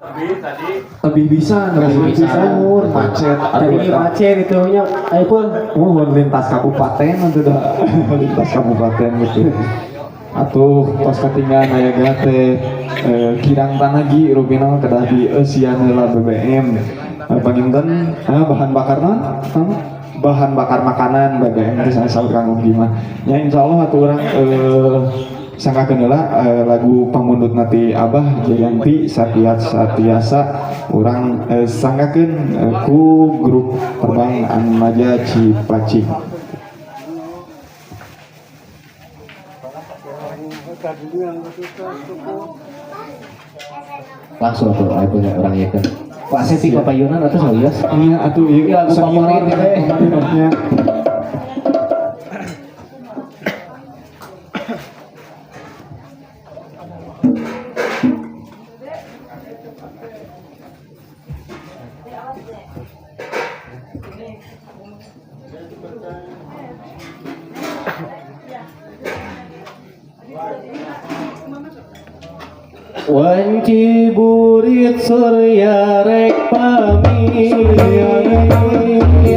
Lebih bisa, lebih bisa. Bisa macet. Tadi macet itu nya, ayo pun. Mohon lintas kabupaten itu dah, lintas kabupaten gitu. Atuh tos katinggalan aya teh kirang tanagi rupina kedah di eusian heula BBM. Panginten bahan bakar naon? Naon? Bahan bakar makanan BBM teh sanes saur Kang Ugi mah. Nya, insyaallah atuh urang sanggakeun heula lagu pamundut ti Abah Jayanti Satya Satiasa, urang sanggakeun ku grup terbang Anmaja Cipacing. Langsung tuh ayo punya orang ya kan. Pak Sepi Papayunan atau Solias? Iya atuh ieu. Iya, lagu senior favorit teh. Nya. Wanci burit surya rek pamit,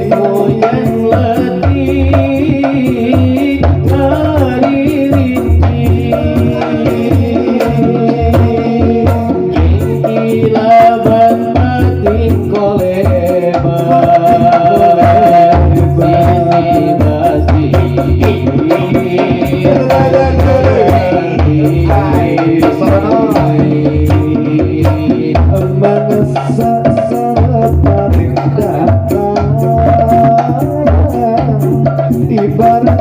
hujan letih hari rinci, kilaban batin kolebar sisi basi. Manesa saparing datang di barang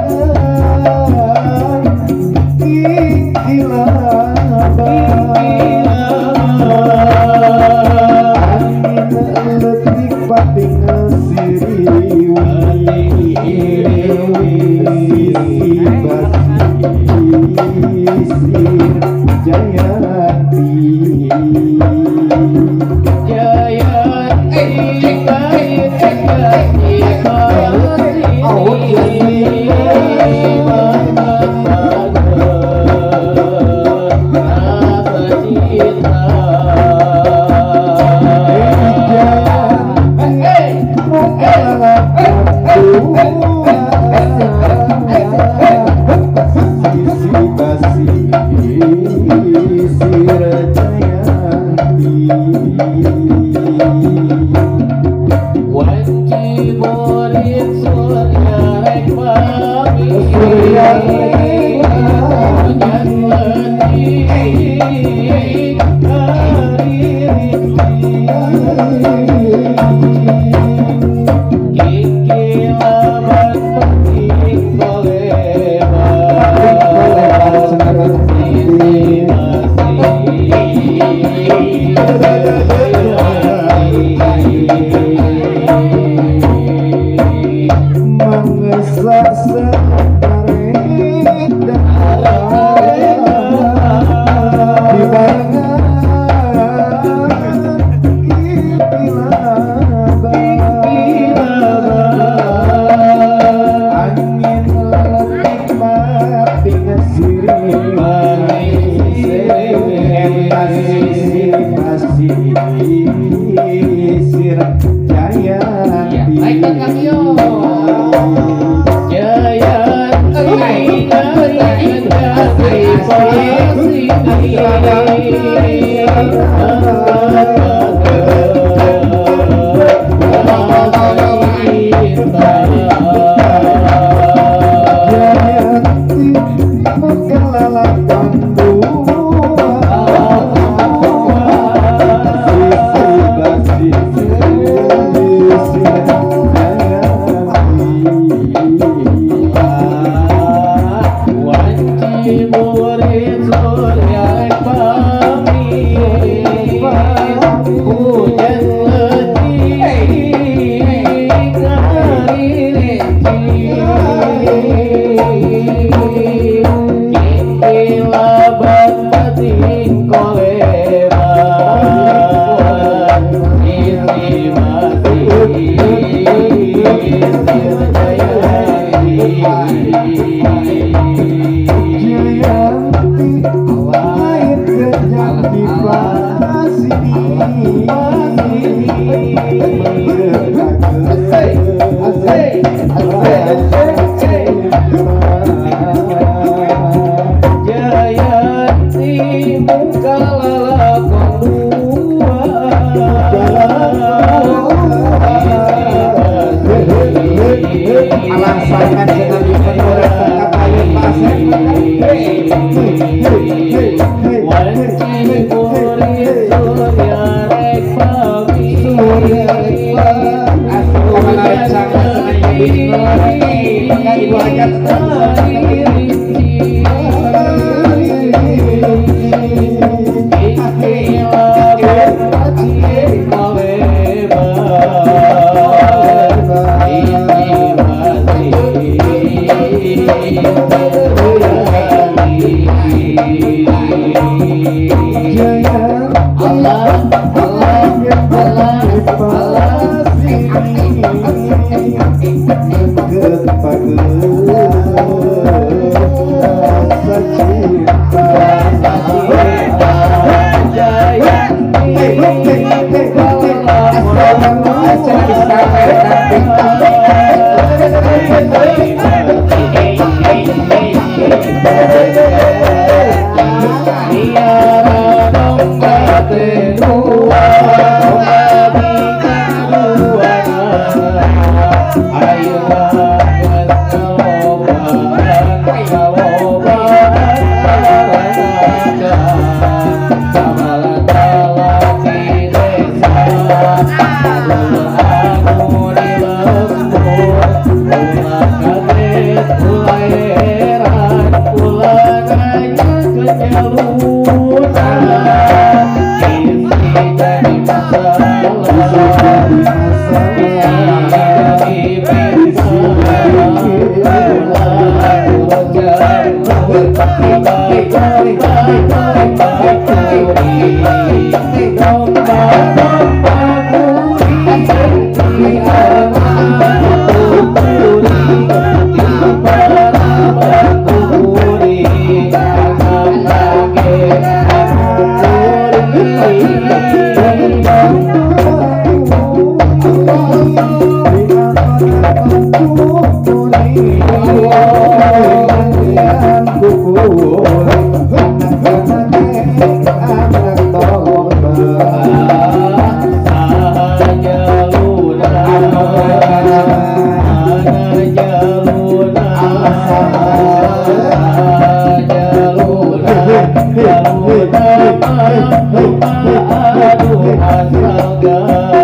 kilaban, angin leutik pating siriwi, sisi basisir Jayanti. Jayanti Sisi basisir Jayanti. Wanci murid surya rek pamit, Surya rek hujan letih hari rinci, kikilaban penting kolebar sisi masih. Mangsa sabareng di barengan kilaban, angin leutik pating sirih, eta sisi basisir Jayanti. Jayanti Jayanti mekelalatan dua, sisi basisir Jayanti. Wanci murid surya pamit. Asik, asik, asik, asik. Jayanti muka lalakon dua. Alasan kan cenah kapayun Pak Asep. Hei, hei, hei, hei, hei. Wanci kuring surya rek pamit. Surya rek pamit. Kumaha rencana cenah ibu maka ibu hajat tetap bisa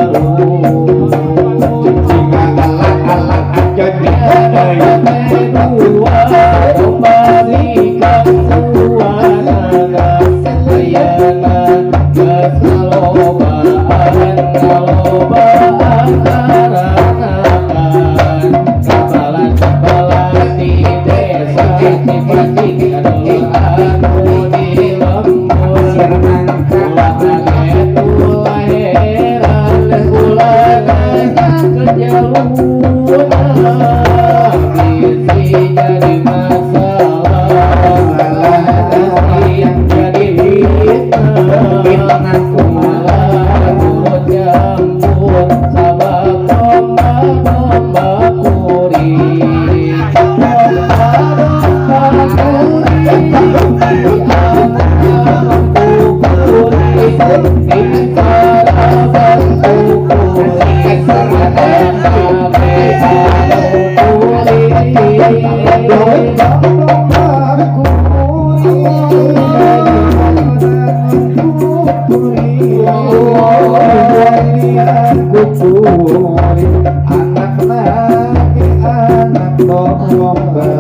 Allah Allah Allah Allah.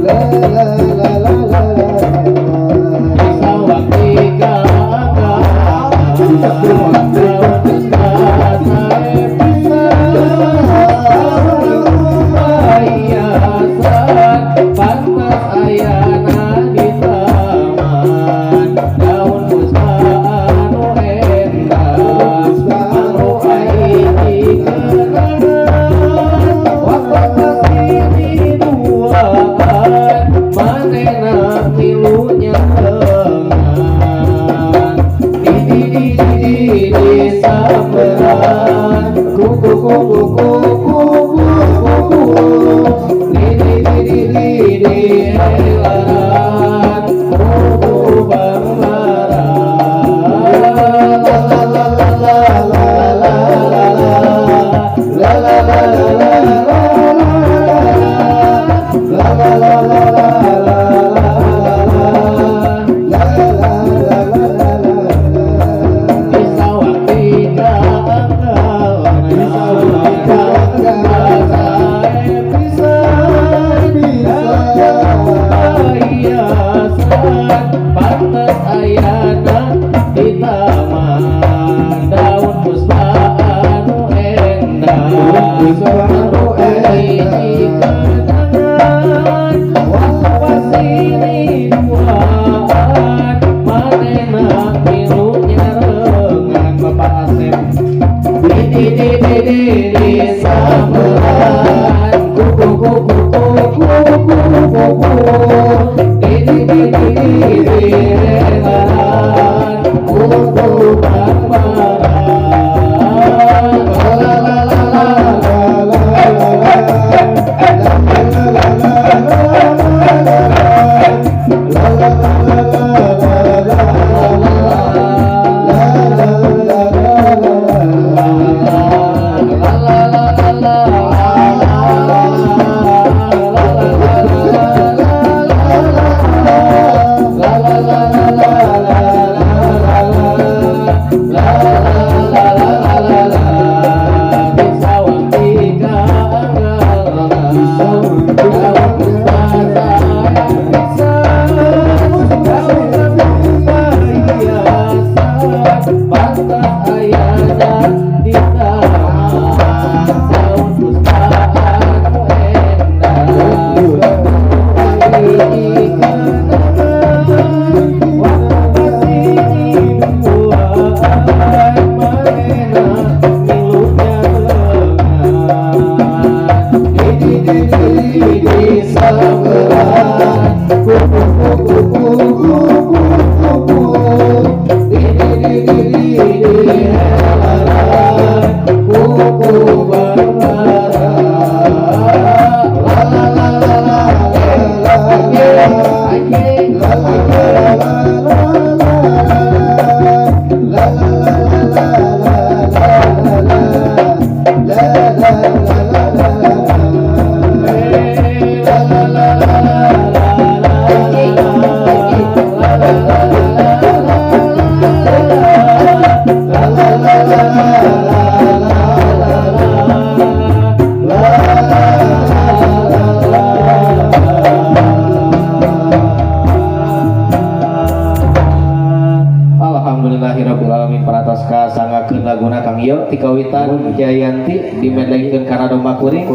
La la la la la. Sae pisan daun hiasan, pantes ayana di taman daun puspa anu endah. Hiji kenangan waktu pasilih duaan, manehna milu nyarengan Bapak Asep di di di di di di samperan kuku kuku kuku kuku kuku di di di di di di relan kuku barbaran la la la la la la Alhamdulillahirabbil parantos kasanggakeun laguna Kang Yo ti kawitan Jayanti dimedleykeun kana domba kuring.